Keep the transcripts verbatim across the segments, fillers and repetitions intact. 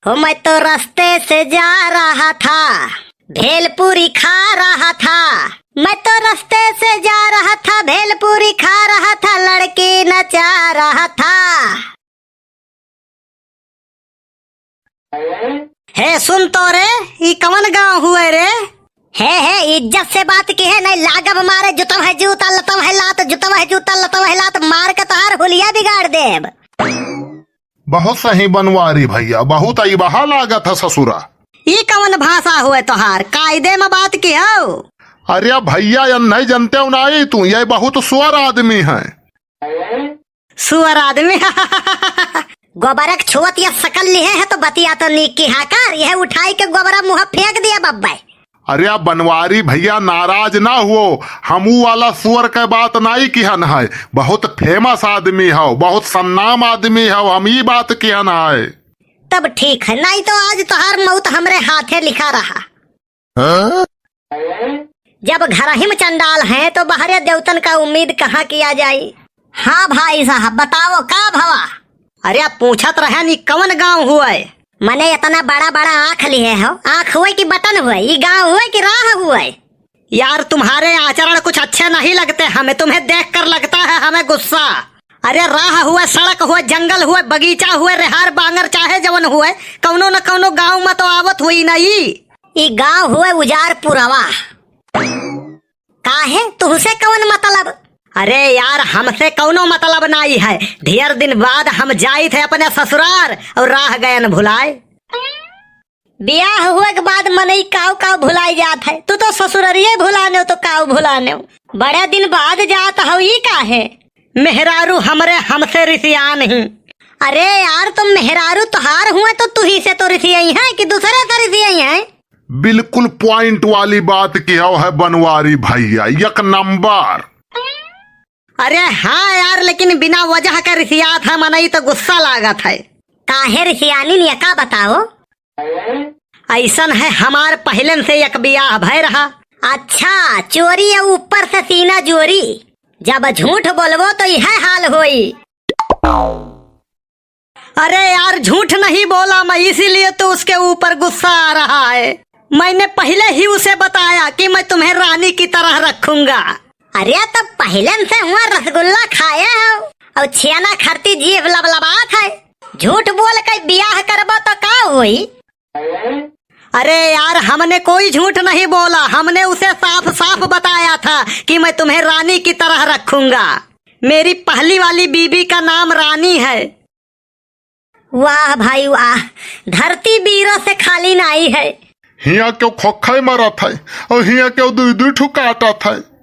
हो मैं तो रस्ते से जा रहा था, भेलपुरी खा रहा था। मैं तो रस्ते से जा रहा था, भेलपुरी खा रहा था, लड़की नचा रहा था। हे सुन तो रे, ई कवन गाँव हुए रे? हे, हे, इज्जत से बात किहे, नहीं लागब मारे, जुतब है जूता, लतब है लात, जुतब है जूता, लतब है लात, मार के तोहार हुलिया बिगाड़ देब। बहुत सही बनवारी भइया, बहुत अइबहा लागत है ससुरा। ई कवन भाषा हुए तोहार? कायदे में बात किहो। अरे भइया, यन्है जनतेउ नाहीं तू, ये बहुत सुअर आदमी है। सुअर आदमी। गोबरक छुअत या सकल लिहे है तो बतिया तो नीक किहा कर, यह उठाई के गोबरा मुँह फेंक दिया बब्बे। अरे बनवारी भइया, नाराज ना हुओ, हम ऊ वाला सुअर के बात नाहीं किहन है। बहुत famous आदमी हौ, बहुत सन्नाम आदमी हौ, हम ई बात किहन है। तब ठीक है, नाहीं तो आज तोहार मौत हमरे हाथे लिखा रहा। हाँ? जब घरही में चंडाल हैं तो बहरे देवतन का उम्मीद कहाँ किया जाई? हाँ भाई साहब, बताओ का भवा? अरे पूछत रहे नी कवन गाँव हुए? मने इतना बड़ा बड़ा आँख लिहे हो, आँख हुए कि बटन हुए? ई गाँव हुए कि राह हुए? यार तुम्हारे आचरण कुछ अच्छे नहीं लगते हमें, तुम्हें देख कर लगता है हमें गुस्सा। अरे राह हुए, सड़क हुए, जंगल हुए, बगीचा हुए, रेहार बांगर चाहे जवन हुए, कौनो न कौनो गाँव में तो आवत हुई नहीं। ई गाँव हुए उजाड़ पुरवा। काहे, तुहसे कवन मतलब? अरे यार, हमसे कौनो मतलब नाई है। ढेर दिन बाद हम जाइत है अपने ससुरार और राह गयन भुलाए। बियाह हुए के बाद मनई काव काव भुलाई जात है। तू तो ससुररिये भुलाने हो तो काव भुलाने हो। बड़े दिन बाद जात हो, ई काहे? मेहरारू हमरे हमसे रिसियान ही। अरे यार, तुम मेहरारू तोहार हुए तो तुही से तो रिसियाई है कि दूसरे से रिसियाई है? बिल्कुल point वाली बात किहो है बनवारी भइया, एक नंबर। अरे हाँ यार, लेकिन बिना वजह के रिसियात है मनई तो गुस्सा लागत है। काहे रिसियानी नियका बताओ? अइसन है हमार पहिलन से एक बियाह भय रहा। अच्छा, चोरी है ऊपर से सीना जोरी। जब झूठ बोलबो तो यह हाल होई। अरे यार, झूठ नहीं बोला मैं, इसीलिए तो उसके ऊपर गुस्सा आ रहा है। मैंने पहले ही उसे बताया कि मैं तुम्हें रानी की तरह रखूंगा। अरे, तब पहिलन से हुआ रसगुल्ला खाए हो और छेना खरती जीभ लबलबात है। झूठ बोल के बियाह करबो तो का होई? अरे यार, हमने कोई झूठ नहीं बोला, हमने उसे साफ साफ बताया था कि मैं तुम्हें रानी की तरह रखूंगा। मेरी पहली वाली बीबी का नाम रानी है। वाह भाई वाह, धरती बीरों से खाली नाई है। हियाँ केउ खोखई मरत है और हियाँ केउ दुई दुई ठू काटत है।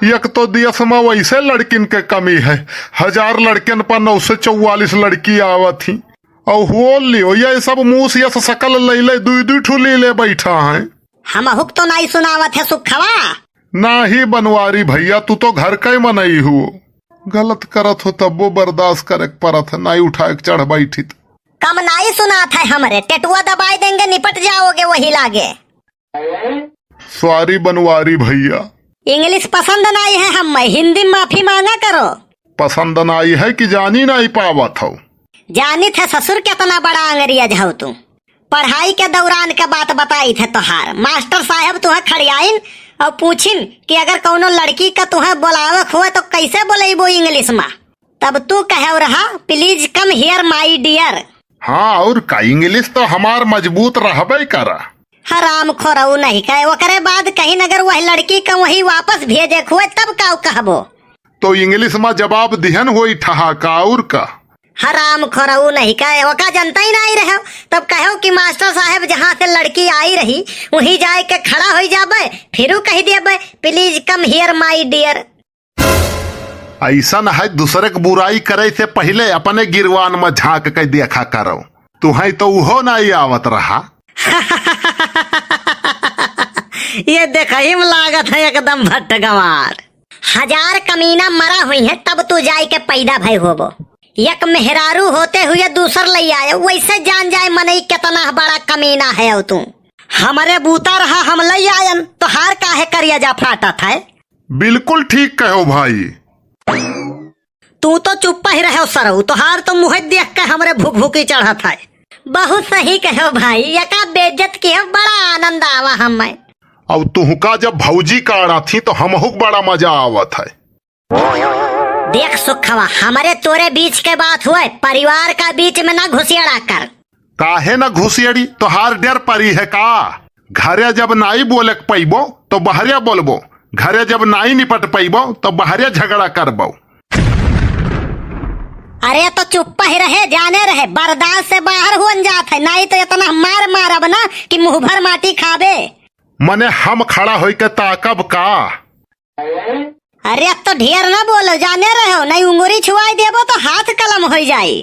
एक तो देश में वैसे लड़किन के कमी है, हजार लड़किन पर नौ सौ चौवालीस लड़की आवत ही। और हो लियो, ये सब मूस यस सकल लैले दुई दुई ठू लीले बैठा है। हमहुक तो नाई सुनावत है सुखवा। नाही बनवारी भैया, तू तो घर का ही मनई हुओ। गलत करत हो तब्बो बर्दाश्त करे के परत है, नाई उठाए के चढ़ बैठित। कम नाई सुनात है हमरे, टेटुआ दबाई देंगे, निपट जाओगे वही लागे। Sorry बनवारी भैया। English पसंद नाई है हमें, हिंदी में माफी मांगा करो। पसंद नाई है कि जानी नाई पावत हो? जानित है ससुर, कितना बड़ा अंग्रेज हो तू। पढ़ाई के दौरान के बात बताइत है तोहार। मास्टर साहब तुहे खड़ियाइन और पूछिन कि अगर कौनो लड़की का तुहे बोलावे होए तो कैसे बोलेबो English में? तब तू कहे रहा, "Please come here, my dear।" हाँ, और का, English तो हमार मजबूत रहबे करा। हराम खोरऊ नहीं कहे, ओकरे बाद कहीं अगर वह लड़की का वहीं वापस भेजे हुए तब का कहबो? तो English में जवाब दिहन होई ठहाका, और का? हराम खोरऊ नहीं कहे, ओका जनता ही नहीं रहे। तब कहो कि मास्टर साहब जहाँ से लड़की आई रही, वहीं जाए के खड़ा होई जाबे, फिर कह देबे, "Please come here, my dear।" ऐसन है, दूसरे के बुराई करे से पहले अपने गिरवान में झांक के देखा करो। तुहई तो उहो नहीं आवत रहा। ये देखही में लागत है एकदम भट्ट गंवार। हजार कमीना मरा हुई है तब तू जाए के पैदा भय होबो। एक मेहरारू होते हुए दूसर लई आयो, वैसे जान जाए मनई कितना बड़ा कमीना है तू। हमरे बूता रहा हम लई आयन, तोहार काहे करिया जा फाटत है? बिल्कुल ठीक कहो भाई। तू तो चुप्पा ही रहो सरऊ, तोहार तो मुँह देख के हमरे भुकभुकी चढ़त है। बहुत सही कहो भाई, यका बेइज्जत किहो, बड़ा आनंद आवा हमें। अब तुहका जब भौजी काढ़ा थी तो हमहू के बड़ा मजा आवत है। देख सुखवा, हमरे तोरे बीच के बात हुए, परिवार का बीच में ना घुसियड़ा कर। काहे ना घुसियड़ी, तोहार डर परी है का? घरे जब नाई बोले के पइबो तो बहरे बोलबो, घरे जब नाई निपट पइबो तो बहरे झगड़ा करबो। अरे तो चुप्प ही रहे, जाने रहे, बर्दाश्त से बाहर हुअन जात है, नाई तो इतना मार मारब ना कि मुंह भर माटी खाबे। मने हम खड़ा होइके ताकब का? अरे अब तो ढेर ना बोलो, जाने रहो, नहीं उंगरी छुआई देबो तो हाथ कलम होई जाई।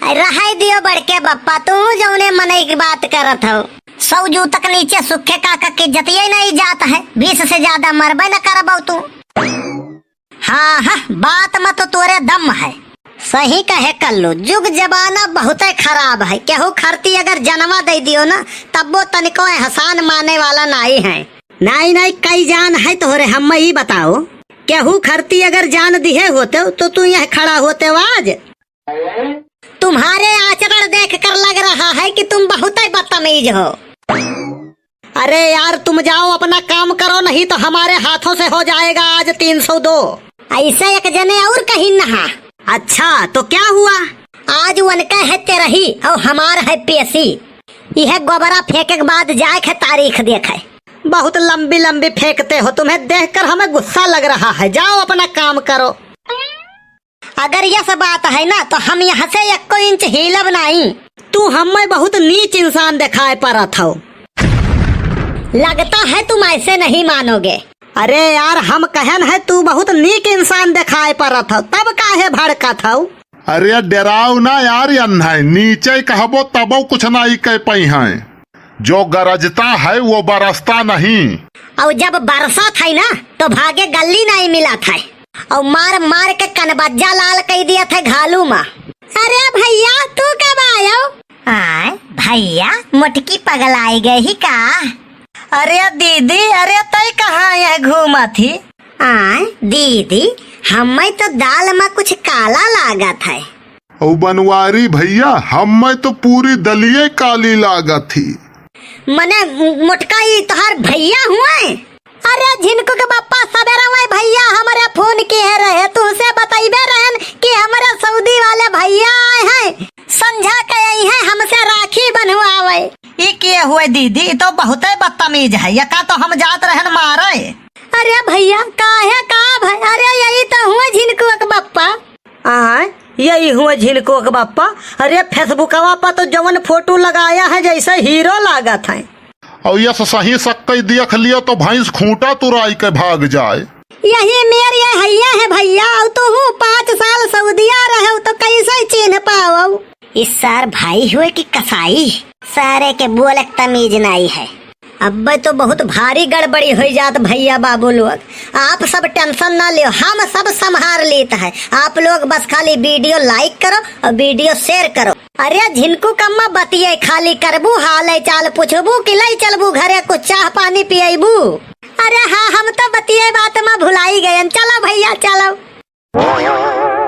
अरे रहाई दियो बड़के बप्पा, तू जौने मनई की बात करत हो। सौ जू तक नीचे सुखे काका के इज्जतिये नहीं जात है, बीस से ज्यादा मरबे न करबो तू। हाँ, हाँ, बात में तो तोरे दम है। सही कहे कल्लू, जुग जमाना बहुते खराब है। केहू खरती अगर जनवा दे दियो ना, तब वो तनिको एहसान माने वाला नाई है। नाई, नाई, कई जान है तोहरे, हम्मे ई बताओ, केहू खरती अगर जान दिहे होते तो तू यह खड़ा होते आज? तुम्हारे आचरण देखकर लग रहा है कि तुम बहुते बदतमीज हो। अरे यार, तुम जाओ, अपना काम करो, नहीं तो हमारे हाथों से हो जाएगा आज तीन सौ दो। ऐसा एक जने और कहीं नहा। अच्छा, तो क्या हुआ? आज उनका है तेरही और हमार है पेशी। यह गोबरा फेंके के बाद जाए के तारीख देखे। बहुत लंबी लंबी फेंकते हो, तुम्हें देखकर हमें गुस्सा लग रहा है। जाओ, अपना काम करो। अगर यस बात है ना, तो हम यहाँ से एको इंच हिलब नाई। तू हमें बहुत नीच इंसान दिखाए पड़त हो। लगता है तुम ऐसे नहीं मानोगे। अरे यार, हम कहन है तू बहुत नीक इंसान दिखाए पड़त हो, तब काहे भड़कत हो? अरे डराओ ना यार, अन्है नीचे कहबो तबो कुछ नाई कह पइहैं। जो गरजता है वो बरसता नहीं। और जब बरसत है ना, तो भागे गल्ली नहीं मिलत है, और मार मार के कनबज्जा लाल कई दियत है घालू मा। अरे भैया, तू कब आयो? आय भैया, मोटकी पगलाई गई ही का? अरे दीदी, अरे तै कहाँ यह घूमत ही? आय दीदी, हमें तो दाल मा कुछ काला लागत है। ओ बनवारी भैया, हमें तो पूरी दलिये काली लागत ही। मने मोटका ई तोहार भैया हुए? अरे झिनकू के बप्पा, सबेरे वही भैया हमरे फोन किहे रहे, तुहसे बतइबे रहन कि हमरे सऊदी वाले भैया आए हैं, संझा के अइहैं हमसे राखी बन्हवावे। ई के हुए दीदी, ई तो बहुते बदतमीज है, यका तो हम जात रहन मारे। अरे भैया, काहे का भाई? अरे यही तो हुए झिनकुआ के बप्पा। आय, यही हुए झिनकुआ के बप्पा। अरे Facebookवा पर तो जवन फोटो लगाया है जैसे हीरो लागत है। और यस सही सक्कई देख लियो तो भैंस खूंटा तुराई के भाग जाए। यही मेर ये हैया है भैया, और तुहू पाँच साल सऊदिया रहो तो कैसे चिन्ह पावो? इस सार भाई हुए कि कसाई? सारे के बोलक तमीज नाई है। अब्बे तो बहुत भारी गड़बड़ी होइ जात भैया बाबू लोग। आप सब tension ना लियो, हम सब संभार लेत है। आप लोग बस खाली video like करो और video share करो। अरे झिनकू कम्मा बतिये खाली करबू, हाल चाल पूछबू कि लई चलबू घरे कुछ चाह पानी पियबू? अरे हाँ, हम तो बतिये बात मा भुलाई गयन। चलो भैया, चलो।